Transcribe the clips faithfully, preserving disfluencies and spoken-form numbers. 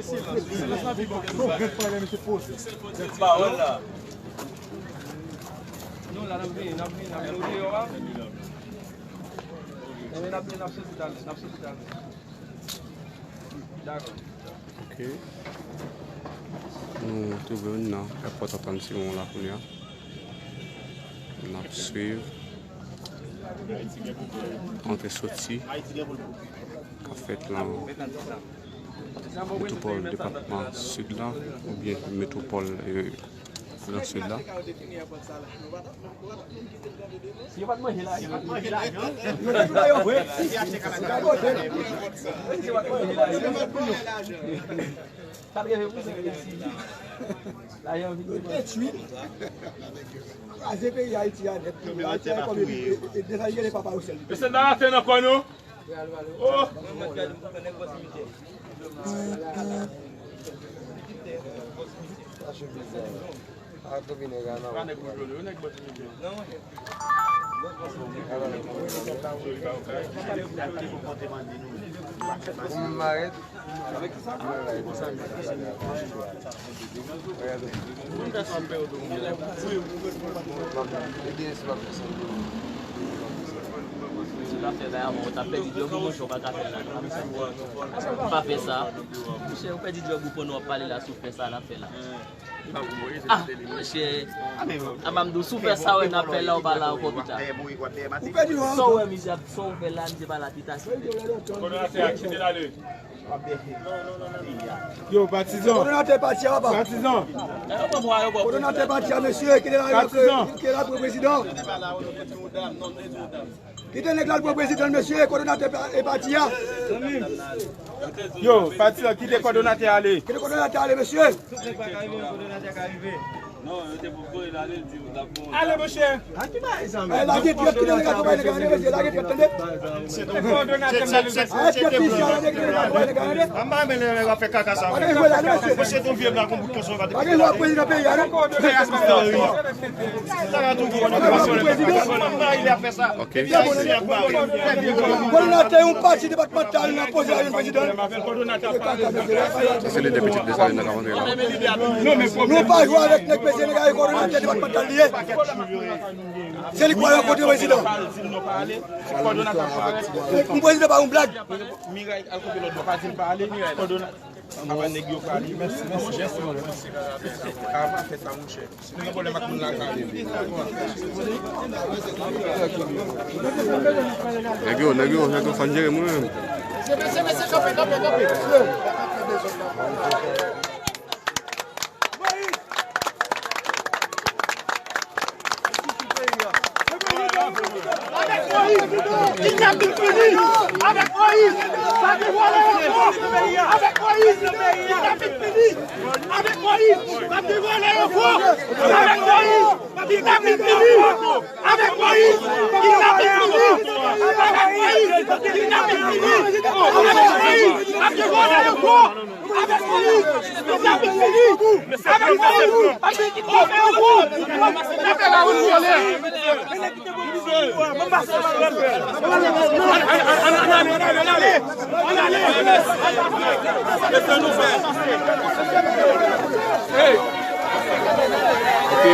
Silans, silans nan pi bon ke silans. Pawòl la. Non, la, n ap vini, n ap vini, n ap vini deyò a. Enben, n ap vini, n ap soti talè, n ap soti talè. Dakò. Ok. Nou twouve nou nan èpòt Antoine Simon la kounye a. N ap swiv antre soti k ap fèt lan metwopòl depatman Sid la, oubyen metwopòl, eh, Nan sid la. Yo pa t manje lajan. Yo pa t manje lajan. Yo te ba yo vre. Yo pa t manje lajan. Sa t reve pou sa, lajan vin. Yo detwi. Kraze peyi Ayiti a nèt. Ayiti a kòm e, e, e, desann gade papa yo sèl. Mesye, n a rache nan kò nou. Oh! Si w ta fè bagay avan, w ta pèdi djòb ou, monchè, w pa ka fè sa. Pa fè sa. Monchè, ou pèdi djòb ou pandan w ap pale la, si w fè sa, n ap fè la. Ah, monchè. Aba m di w, si w fè sa, wè, n ap fè la, ou pa la ankò pita. Ou pèdi djòb. Sa w wè, misye ap, sa w fè la, misye pa la pita. Kòdonatè a, kite l ale. Yo, patizan. Kòdonatè pati a, papa. Patizan. Kòdonatè pati a, mesye, kite l al, patizan, kite l al pran prezidan. Kite nèg la al pran prezidan, mesye, kòdonatè pa, e pati a. Yo, patizan, kite kòdonatè ale. Kite kòdonatè ale, mesye. Tout nèg pa ka rive, men kòdonatè ka rive. Non, yo te pou voye l ale, l di yo t ap bon. Ale, monchè. Lage trèt, kite nèg la konprann nèg la, lage trèt, tande. Lage trèt, mesye, lage trèt, lage trèt. An pa men lè w ap fè kaka sa. Monchè, ton vye blan kon bout konson pa te. Bagay yo ap prezidan peyi a, non? Sa ka tou gwo, non, pa sou le. An pa rive ap fè sa. Ok. Kòdonatè yon pati depatmantal nan poze a yon prezidan. Se lidè pitit Desalin nan k ap antre la. Nou pa jwe avèk nèg, mesye, nèg a kòdonatè depatmantal li ye. Se li k pral rankontre prezidan. Yon prezidan pa yon blag. Miray al kote lòt bò, pa di l pa ale. Kòdonatè. Apa nèg yo prale. Mèsi, mèsi, mèsi, mèsi. Apa fè sa, monchè. Si nou gen pwoblèm ak moun lakay. Nèg yo, nèg yo, nèg yo, fò n jere moun menm. Mesye, mesye, mesye, kanpe, kanpe, kanpe. Avèk Moyiz, kidnapin fini! Avèk Moyiz, pa gen vòlè ankò! Avèk Moyiz, kidnapin fini! Avèk Moyiz, pa gen vòlè ankò! Avèk Moyiz, kidnapin fini! Avèk Moyiz, kidnapin fini! Avèk Moyiz, kidnapin fini! Avèk Moyiz, pa gen vòlè ankò! Avèk Moyiz, nou t ap fini. Avèk Moyiz, nou fè yon kou. Nou fè la ou vòlè. Hey. Ok.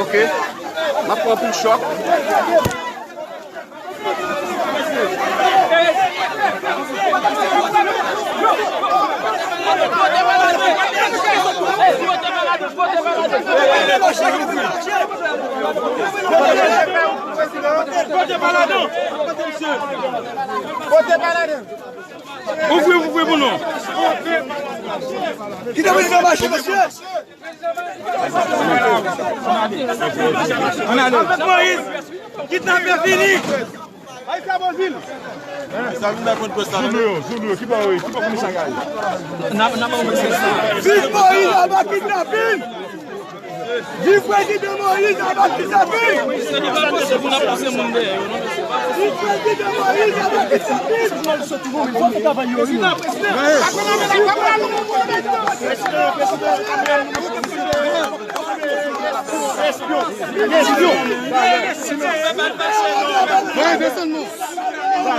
Ok. M ap pran anpil chòk. Vote pa ladan. Ouvri, ouvri pou nou. Kite mwen fè mache, mesye. Avèk Moïse, kidnapè fini. Ayisyen Brezil. Sa vin bay konn pwès la. Zounou yo, zounou yo, ki pa yo ye, ki pa konnen sa k ale. Viv Moïse, aba kidnapin! Viv prezidan Moïse, aba kidnapin! Viv prezidan Moïse, aba kidnapin!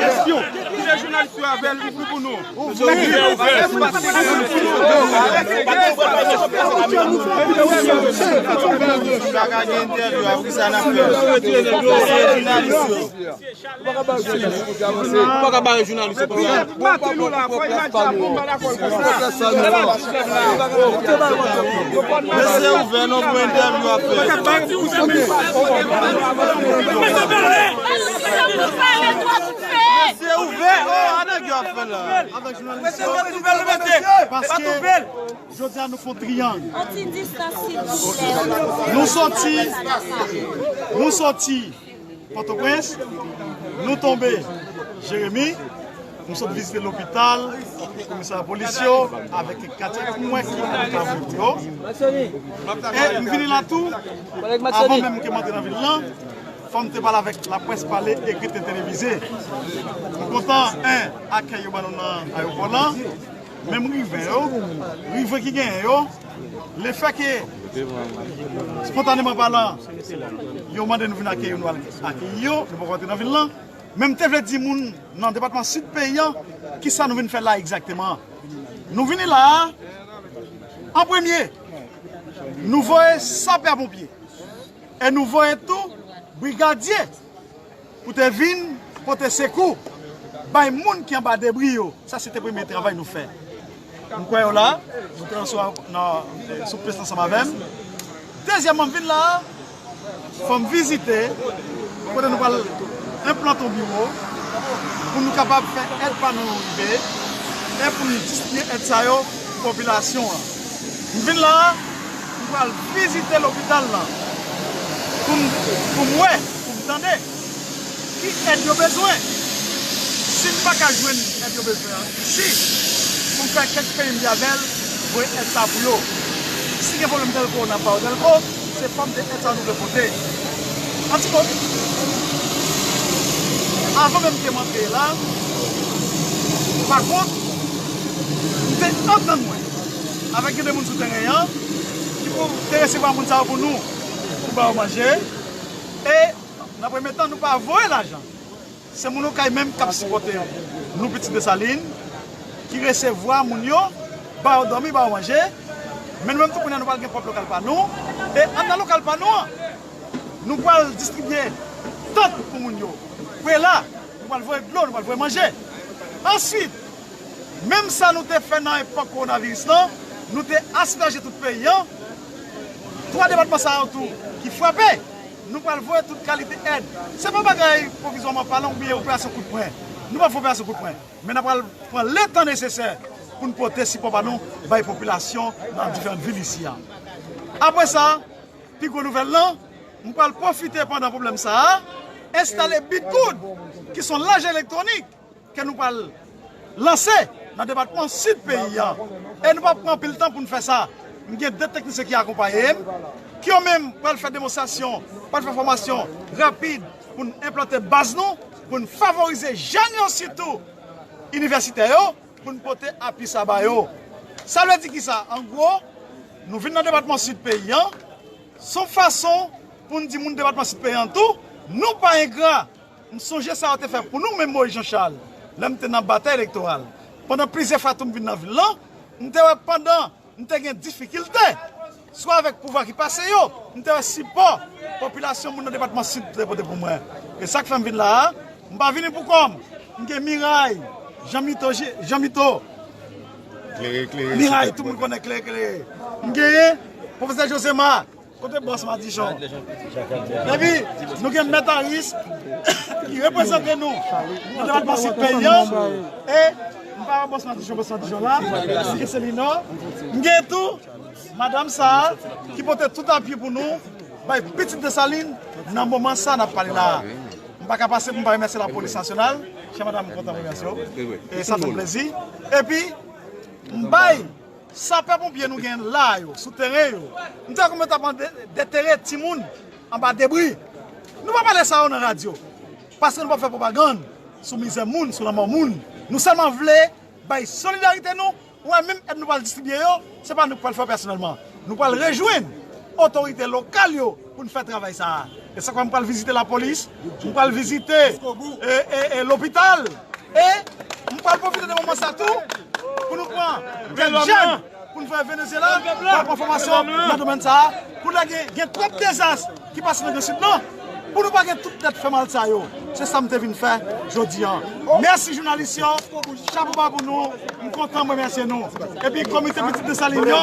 Espyon! Kite jounalis yo avè l, ouvri pou nou. Ouvri, ouvri. Pa ka gen entèvyou, apre sa n ap fè. Jounalis yo. Ou pa ka bare jounalis yo konsa. Mesye ouvè non pou entèvyou ap fè. Mesye ouvè, oh, a nèg yo ap fè la. Paske jodi a nou fè yon triyang. Nou soti, nou soti Pòtoprens, nou tonbe Jeremi, nou sot vizite lopital, komisarya polis yo, avèk kèk katye pou mwen ki avoka pou yo. E m vini la tou, avan menm ke m antre nan vil lan, fò m te pale avèk laprès pale, ekri, te televize. M kontan, en, akèy yo ban nou nan ayewopò lan. Menm rive yo, rive ki genyen yo, lefè ke, spontaneman palan, yo mande nou vin akeyi yo, nou al akeyi yo, nou poko antre nan vil lan. Men m te vle di moun nan depatman Sid peyi an, kisa nou vin fè la egzakteman. Nou vini la a, an premye, nou voye sapè ponpye. E nou voye tou brigadye pou te vin pote sekou bay moun ki anba debri yo. Sa se te premye travay nou fè. M kwè yo la, nou te sou, nan, sou plas ansanm avè m. Dezyèmman, m vin la a, fò m vizite kote nou pral enplante yon biwo pou nou kapab fè èd pa nou yo rive e pou nou distribye èd sa yo pou popilasyon an. M vin la a, m pral vizite lopital lan pou m, pou m wè, pou m tande ki èd yo bezwen. Si m pa ka jwenn èd yo bezwen an isi, pou m fè kèk peyi m di avè l, voye èd sa pou yo. Si gen pwoblèm dèlko, n ap ba yo dèlko, se fòm de èd sa nou vle pote. An ti mo, avan menm ke m antre la, pa kont, m te antann mwen avèk gen de moun sou teren an ki pou te resevwa moun sa yo pou nou, pou ba yo manje. E nan premye tan, nou pa voye lajan. Se moun Okay menm k ap sipòte nou, Pitit Desalin, ki resevwa moun yo, ba yo dòmi, ba yo manje. Men nou menm tou kounye a, nou pral gen pwòp lokal pa nou. E anndan lokal pa nou an, nou pral distribye tant pou moun yo. Prela, nou pral voye dlo, nou pral voye manje. Answit, menm sa nou te fè nan epòk kowonaviris lan, nou te asperje tout peyi an. Twa depatman sa yo tou ki frape, nou pral voye tout kalite èd. Se pa bagay pwovizwaman palan oubyen operasyon kout pwen. Nou p ap fè operasyon kout pwen. Men n ap pral pran letan nesesè pou n pote sipò pa nou bay popilasyon nan diferan vil isi a. Apre sa, pi gwo nouvèl lan, m pral pwofite pandan pwoblèm sa a, enstale Bitgoud, ki se yon lajan elektwonik ke nou pral lanse nan depatman Sid peyi a. E nou p ap pran anpil tan pou n fè sa. M gen de teknisyen ki akonpaye m, ki yo menm pral fè demonstrasyon, pral fè fòmasyon rapid pou n enplante baz nou, pou n favorize jèn yo sitou, inivèsitè yo, pou n pote api sa ba yo. Sa vle di kisa? An gwo, nou vin nan depatman Sid peyi an, se yon fason pou n di moun depatman Sid peyi an tou, nou pa engra. M sonje sa yo te fè pou nou menm Moïse Jean Charles, lè m te nan batay elektoral. Pandan plizyè fwa tou m vin nan vil lan, m te wè pandan m te gen difikilte, swa avèk pouvwa ki pase yo, m te wè sipò popilasyon moun nan depatman Sid te pote pou mwen. E sa k fè m vin la a, m pa vini pou kò m. M gen Miray, Jan Mito, Jan Mito. Klere, klere, Miray, tout moun konnen Klere, Klere. M genyen Pwofesè Josema, Kote bòs Madichon? Epi, nou gen Mèt Aris ki reprezante nou nan depatman Sid peyi an. E m pa wè bòs Madichon, bòs Madichon la, li gen Selinò. M gen tou madanm sa a ki pote tout apui pou nou bay pitit Desalin nan moman sa n ap pale la a. M pa ka pase pou m pa remèsye Lapolis Nasyonal. Chè madanm, m kontan remèsye w. E sa fè m plezi. Epi, m bay sapè ponpye nou gen la yo, sou teren yo. M te wè kòman yo t ap de- detere timoun anba debri. Nou pa pale sa yo nan radyo. Paske nou p ap fè pwopagann sou mizè moun, sou lanmò moun. Nou sèlman vle bay solidarite nou. Ou wè, menm èd nou pral distribye yo, se pa nou k pral fè yo pèsonèlman. Nou pral rejwenn otorite lokal yo pou n fè travay sa a. E sa k fè m pral vizite lapolis, m pral vizite e, e, e, lopital, e m pral pwofite de moman sa tou pou nou pran kèk jèn pou n fè Venezyela, pou pran fòmasyon nan domèn sa a, pou lè gen, gen twòp dezas ki pase nan Gran Sid lan, pou nou pa gen tout tèt fè mal sa yo. Se sa m te vin fè jodi a. Mèsi jounalis yo, chapo ba pou nou, m kontan, m remèsye nou. Epi komite Pitit Desalin yo,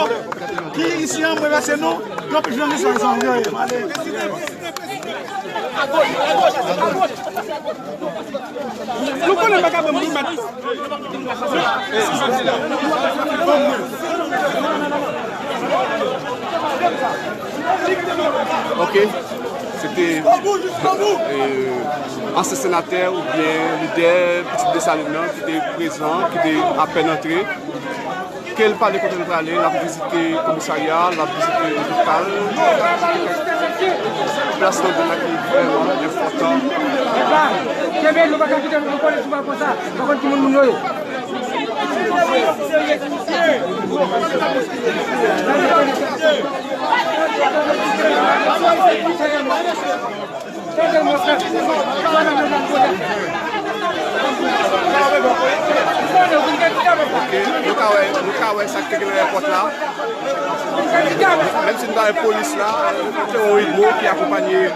ki isi an, m remèsye nou. Gen anpil jounalis la, zanmi yo ye, m ale. Nou konnen m pa ka ban m pou mèt. Ok, se te, euh, ansyen senatè oubyen lidè Pitit Desalin nan ki te prezan, ki te apèn antre. Ke l pale kote l prale, l ap vizite komisarya, l ap vizite lopital. Plas nan vil la ki vrèman enpòtan. Epa, kenbe, nou pa ka kite nou konnen sou pa konsa. Pa konn ki moun moun yo ye. Ok, nou ka wè, nou ka wè sa k te gen nan èpòt la. Menm si nou pa wè polis la, te yon idmo ki akonpanye, e,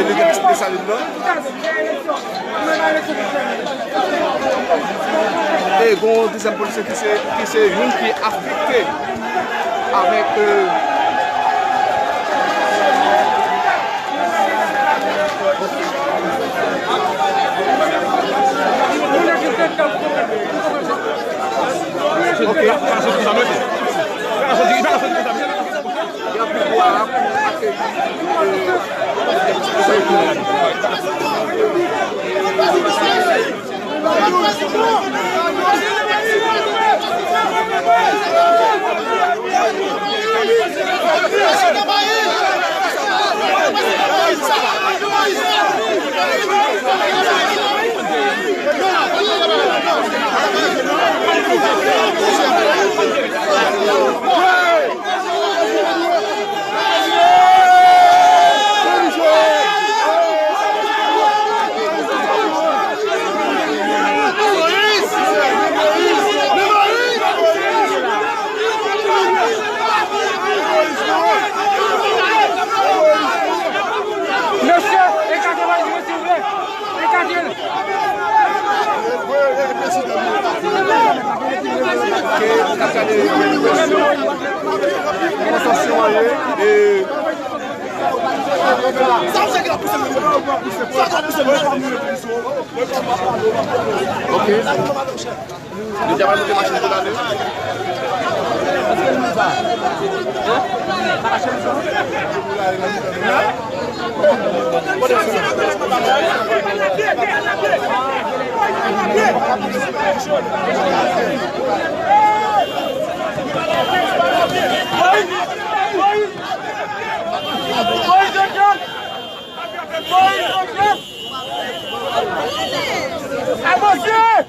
lidè Pitit Desalin nan. E gon dezyèm polisye ki se, ki se youn ki afekte avèk, euh, Mesye, ekate Moyiz mwen, silvouplè. Ekate l. Ke n ap gade kòman tansyon an ye, e Ok. Li deja pral monte machin pou l ale. Avanse!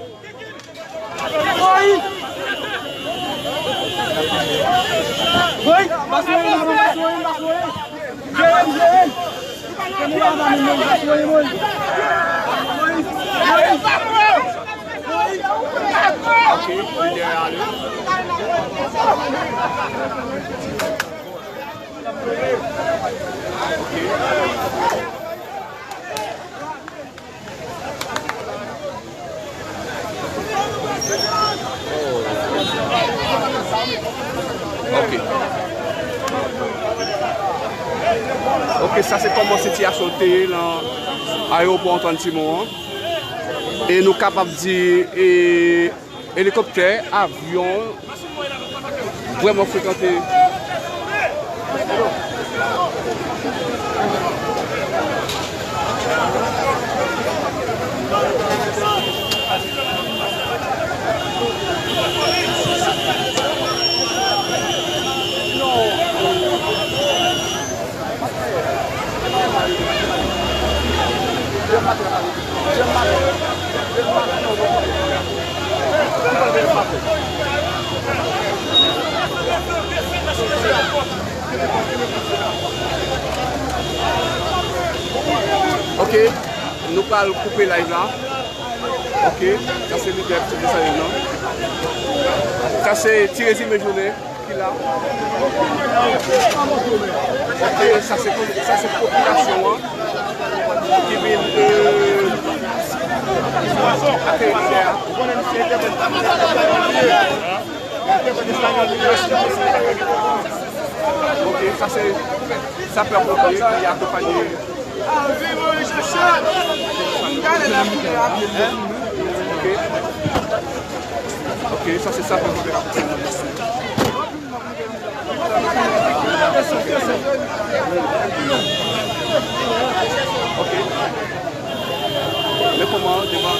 Woy! Woy! Pase woy, pase woy, pase woy! Jere l, jere l! Jere l, pase woy, woy! Woy! Woy! Woy! Ok. E sa se kòman sitiyasyon te ye nan ayewopò Antoine Simon an. E nou kapab di, e, elikoptè, avyon, vrèman frekante. Ok, nou pral koupe live la. Ok, sa se lidè Pti Desalin nan. Sa se ti rezime jounen ki la. Ok, sa se, sa se popilasyon an ki vin, euh, akeyi lidè a. Ok, sa se sapè pompe ki akonpanye. Ok. Ok, sa se sapè pompe. Ok. Men kòman devan.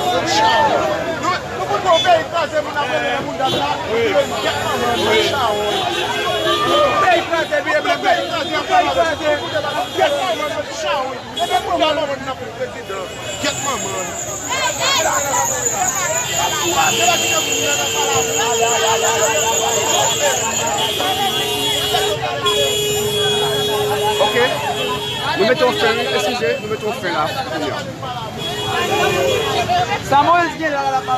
Nou, nou pou pran yon peyi kraze, moun ap rele nan bounda sa, wi, wi, kèt manman nou, wi, chawony. Peyi kraze, peyi kraze, peyi kraze, kèt manman nou, chawony. Epi pou gade moun nan pou prezidan, kèt manman nou. Ok. Nou mete yon fen, wi, eskize, nou mete yon fen la, kounye a. Sa Moyiz gen la, la pa.